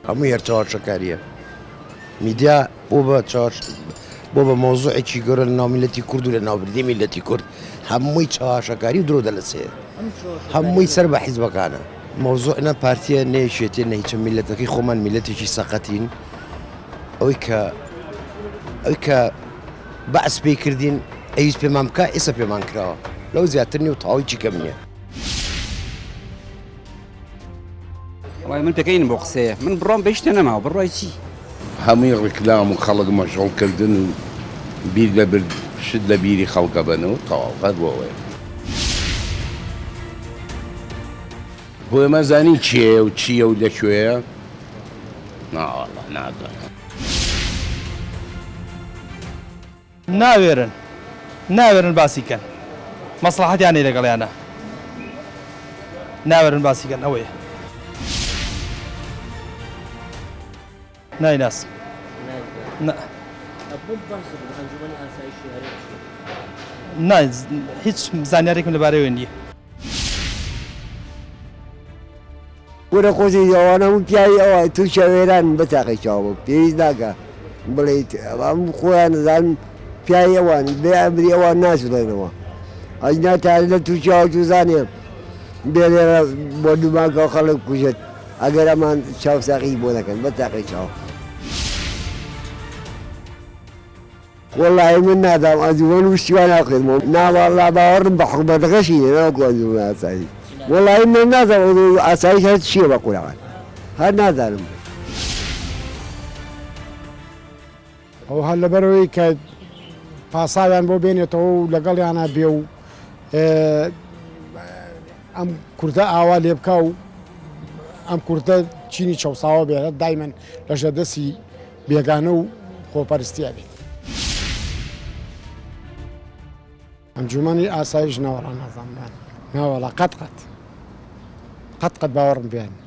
هەمووی هەر چەواشەکارییە. میدیا بۆ بە چەواش بۆ بە مەوزوعێکی گەورە لە ناو میللەتی کورد و لە ناوبردنی میللەتی کورد هەمووی چەواشەکاری و درۆ دەلەسێ. هەمووی سەر بە حیزبەکانە. مەوزوع نە پارتیە نە یەکێتیە نە هیچە میللەتەکەی خۆمان میللەتێکی سەقەتین ئەوەی کە ئەوی کە بەعس پێی کردین ئەویست پێمان بکا ئێستا پێمان کراوە لەو زیاتر نیە و تەواوی کەم نییە. وەڵای من پێکەینم بۆ قسەیە من بڕوام بە هیچ شتێ نەماوە بڕوای چی؟ هەمووی ڕیکلام و خەڵک مەشغوڵ کردن و بیر لە برد شت لە بیری خەڵکە بەنەوە تەواو هەر بۆ ئەوەیە. بۆ ئێمە زانین کێیە و چییە و لە کوێیە ناوەڵا نازانم. ناوێرن ناوێرن باسی کەن مەسڵەحەتیان نیە لەگەڵیانا ناوێرن باسی کەن ئەوەیە. نایناسم نا نا هیچ زانیارێکم لەبارەیەوە نییە. کورە خۆزی ئەوانە هەموو پیاوی ئەوە تورکیا وێران بەتاقی چاوە پێویست ناکە بڵێیت ئەم خۆیان دەزانن پیاوی ئەوان بێ ئەمری ئەوان ناجوڵێنەوە ئەجنا تا لە تورکیا جوزانێ بێ لێرە بۆ دوماکە خەڵک کوژێت ئەگەر ئەمان چاوساقی بۆ دەکەن بەتاقی چاو. وەڵاهی من نازانم ئەنجومەن و شتی وا ناخوێنمەوە ناوەڵا باوەڕم بە حکومەتەکەشی نیە نەوەکو ئەنجومەن ئاسایش وەڵاهی من نازانم ئەنجومەن ئاسایش هەر چیە بە قورعان هەر نازانم. ئەوە هەر لەبەرئەوەی کە پاساویان بۆ بێنێتەوە و لەگەڵیانا بێ و ئەم کوردە ئاوا لێ بکا و ئەم کوردە چینی چەوساوە بێ دایمەن لەژێر دەستی بێگانە و خۆپەرستی ئەبێت. ئەنجومەنی ئاسایش ناوەڵا نازانم ناوەڵا قەت قەت قەت قەت باوەڕم پێیان نیە.